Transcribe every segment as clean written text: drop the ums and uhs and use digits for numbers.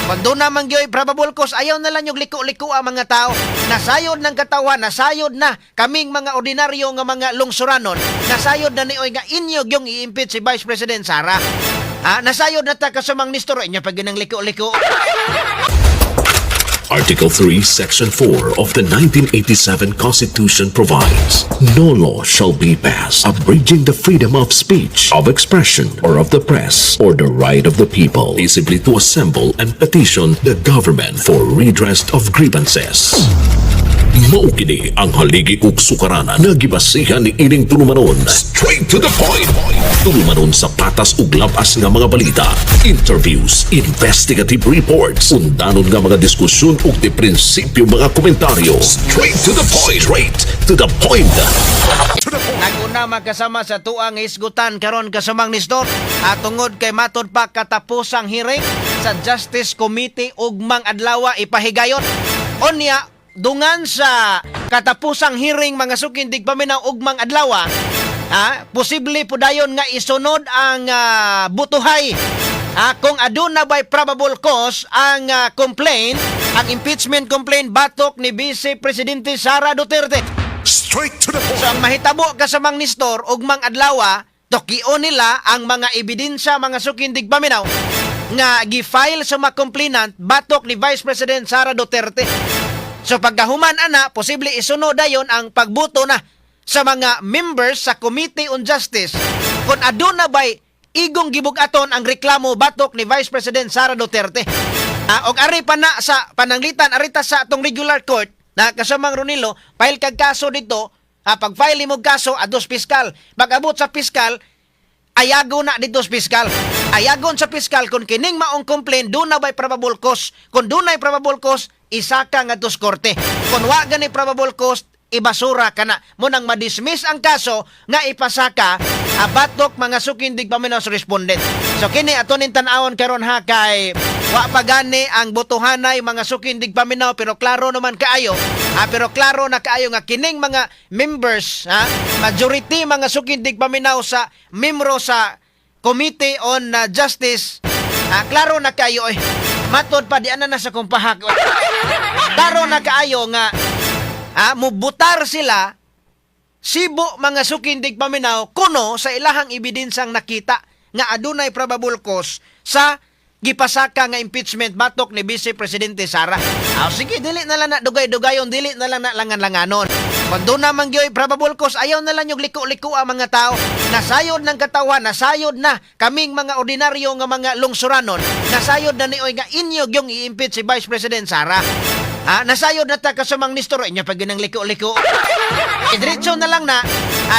Kung duna man gyoy probable cause, ayaw na lang yung liko-liko ang mga tao. Nasayod ng katawan, nasayod na kaming mga ordinaryo nga mga lungsuranon. Nasayod na ni oy nga inyo yung i-impeach si Vice President Sara. Ha? Nasayod na ta kasamang Nestor, inyo pag ng liko-liko. Article 3, Section 4 of the 1987 Constitution provides, "No law shall be passed abridging the freedom of speech, of expression, or of the press, or the right of the people peaceably to assemble and petition the government for redress of grievances." Mao kini ang haligi ug sukaranan nga gibasihan ni ining tulumanon. Straight to the point. Tulumanon sa patas ug labas nga mga balita, interviews, investigative reports, undanon nga mga diskusyon ug di prinsipyo mga komentaryo. Straight to the point. Straight to the point. Naguna magkasama sa tuang isgutan karon, kasamang Nestor, at tungod kay matod pa katapusang hearing sa Justice Committee ugmang adlaw ipahigayon. Unya dungan sa katapusang hearing, mga suking tigpaminaw, ugmang adlaw, ha, posible po dayon nga isunod ang butuhay. Ha, kung aduna by probable cause ang complaint, ang impeachment complaint batok ni Vice Presidente Sara Duterte. Straight to the point. So ang mahitabo, kasamang Nestor, ugmang adlaw, tukion nila ang mga ebidensya, mga suking tigpaminaw, nga gi-file sa mga complainant batok ni Vice President Sara Duterte. So pagkahuman ana, posible isunod dayon ang pagbuto na sa mga members sa Committee on Justice kung aduna bay igong gibug-aton ang reklamo batok ni Vice President Sara Duterte. Og ari pa na sa pananglitan, arita sa atong regular court na, kasamang Ronilo, file kag kaso dito, ha, pag file mo kaso adtos piskal. Pag abot sa piskal, ayago na dito sa piskal. Ayagon sa piskal kung kining maong complaint duna bay probable cause. Kung dunay probable cause, isaka ngadto sa korte. Kung wa gani probable cause, ibasura kana. Mao nang madismiss ang kaso nga ipasaka abatok, mga suking tigpaminaw, sa respondent. So kini ato ning tan-awon karon, ha, kay wa pa gani ang botohanay, mga suking tigpaminaw, pero klaro naman kaayo. Ha, pero klaro na kaayo nga kining mga members, ha, majority, mga suking tigpaminaw, sa membro sa Committee on Justice, ha, klaro na kaayo eh. Matod pa di ana na sa kumpahak. Klaro na kaayo nga, ha, mubutar sila sibo, mga suking tigpaminaw, kuno sa ilahang ebidensang nakita nga adunay probable cause sa gipasaka nga impeachment batok ni Vice Presidente Sara. Ah, sige, dili na lang na dugay-dugayon, dili na lang na langan-langanon. Kung duna man gyoy probable cause, ayaw na lang yung liko-liko ang mga tao. Nasayod ng katawan, nasayod na kaming mga ordinaryo nga mga lungsuranon. Nasayod na ni oy nga inyo yung i-impeach si Vice President Sara. Ha, nasayod na ta, kasamang Nestor, inyo pag ng liko-liko. E diretso na lang na,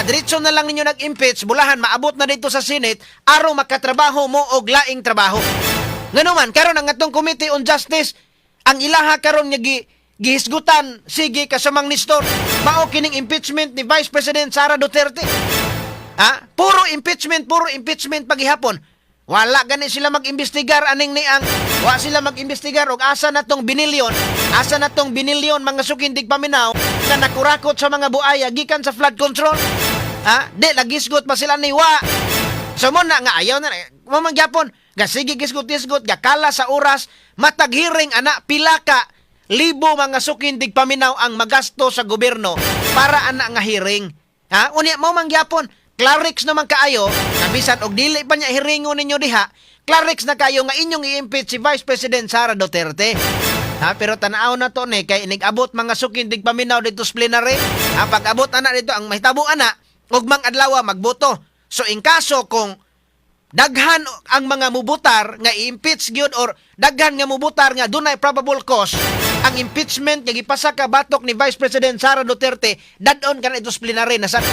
diretso na lang ninyo nag-impeach, bulahan maabot na dito sa Senate, araw makatrabaho mo og laing trabaho. Ngano man, karon ang atong Committee on Justice, ang ilaha karon nga gihisgutan, sige, kasamang Nestor, mao kining impeachment ni Vice President Sara Duterte. Ha? Puro impeachment paghihapon. Wala gani sila mag-imbestigar aning ni ang wa sila mag-imbestigar og asa na tong binilyon, asa na tong binilyon, mga suking tigpaminaw, na nakurakot sa mga buaya gikan sa flood control. Ha? Di nagisgot pa sila ni wa. So mao na nga ayaw na mo mangyapon. Ga sige gisgot-gisgot, gakala sa oras matag hearing ana, pila ka libo, mga suking tigpaminaw, ang magasto sa gobyerno para ana nga hearing. Ha? Unya mo mangyapon. Klarix naman kaayo, kabisan og dili pa niya hearingon ninyo diha, klarix na kayo nga inyong i-impeach si Vice President Sara Duterte. Ha, pero tan-aw na to ni kay inig-abot, mga suking tigpaminaw, dito sa plenary. Ha, pag-abot ana dito ang mahitabo ana ugmang adlaw magboto. So in kaso kung daghan ang mga mubutar nga i-impeach gyud or daghan nga mubutar nga dunay probable cause ang impeachment nga gipasaka batok ni Vice President Sara Duterte, dad-on kana ito sa plenary na sa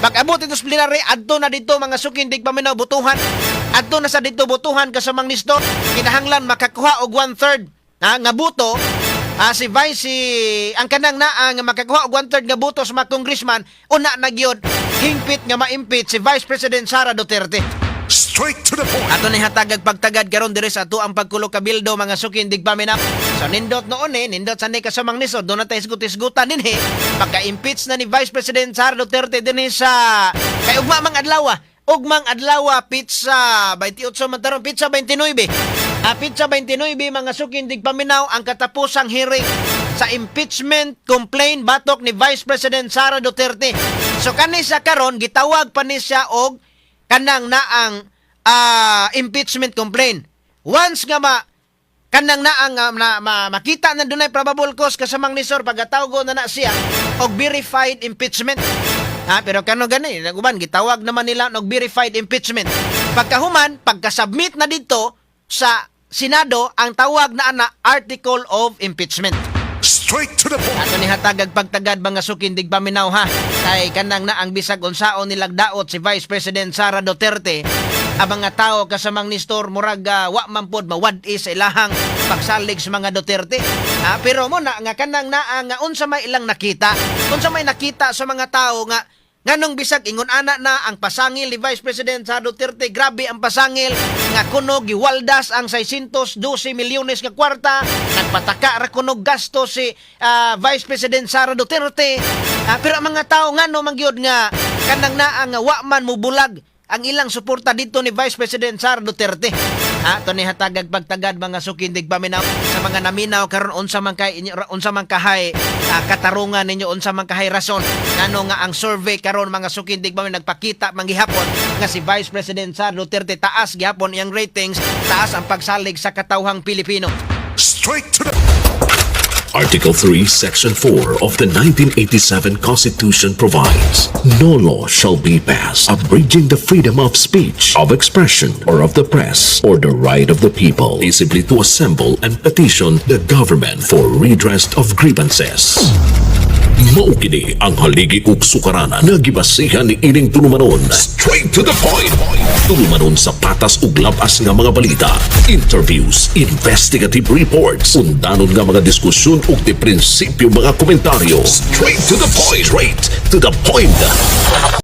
pag-abot ito sa plenary, adto na dito, mga suking tigpaminaw, butuhan. Adto na sa dito butuhan, kasamang Nestor. Kinahanglan makakuha og one third, ha, nga buto. Ah, si Vice si ang kanang naa nga makakuha og one third nga buto sa mga congressman, una na gyud hingpit nga ma-impeach si Vice President Sara Duterte. Straight to the point. Ato ni hatagag pagtagad karon diri sa ato ang pagkulo kabildo, mga suking tigpaminaw. So nindot noon eh, nindot sa ni kasamang Nestor, duna tay isgut-isgutan dinhi. Pagka-impeach na ni Vice President Sara Duterte dinhi sa kay ugma mang adlaw. Ugmang adlaw, petsa 28 man taron, petsa 29. Apit sa 29, mga suking tigpaminaw, ang katapusang hearing sa impeachment complaint batok ni Vice President Sara Duterte. So kani sa karon, gitawag pa ni siya og kanang naang impeachment complaint. Once nga ma kanang naang na, makita na dunay probable cause kasamang Nestor, pagatawgo na na siya og verified impeachment. Ha, pero kano gani, naguban gitawag naman nila og verified impeachment. Pagkahuman, pagka-submit na dito sa Senado, ang tawag na ana article of impeachment. Straight to the point. Ato ni hatagag pagtagad, mga suking tigpaminaw, ha. Kay kanang na ang bisag unsaon nilag daot si Vice President Sara Duterte, ang mga tao kasamang Nestor, murag wa man pod mawad-i sa ilahang pagsalig sa mga Duterte. Ha, pero mo na nga kanang naa nga unsa may ilang nakita? Unsa may nakita sa mga tao nga nganong bisag ingon ana na ang pasangil ni Vice President Sara Duterte, grabe ang pasangil nga kuno giwaldas ang 612 milyones nga kwarta, nagpataka ra kuno gasto si Vice President Sara Duterte? Pero ang mga tao, ngano man gyud nga kanang naa nga wa man mubulag ang ilang suporta dito ni Vice President Sara Duterte? Ha, to ni hatagag pagtagad, mga suking tigpaminaw, sa mga naminaw karon, unsa man kahay katarungan ninyo, unsa man kahay rason ngano nga ang survey karon, mga suking tigpaminaw, nagpakita man gihapon nga si Vice President Sara Duterte, taas gihapon iyang ratings, taas ang pagsalig sa katawhang Pilipino? Straight to the Article 3, Section 4 of the 1987 Constitution provides, "No law shall be passed abridging the freedom of speech, of expression, or of the press, or the right of the people peaceably to assemble and petition the government for redress of grievances." Mao kini ang haligi ug sukaranan nga gibasihan ni ining tulumanon. Straight to the point. Tulumanon sa patas ug labas nga mga balita, interviews, investigative reports, undanon nga mga diskusyon ug di prinsipyo mga komentaryo. Straight to the point. Straight to the point.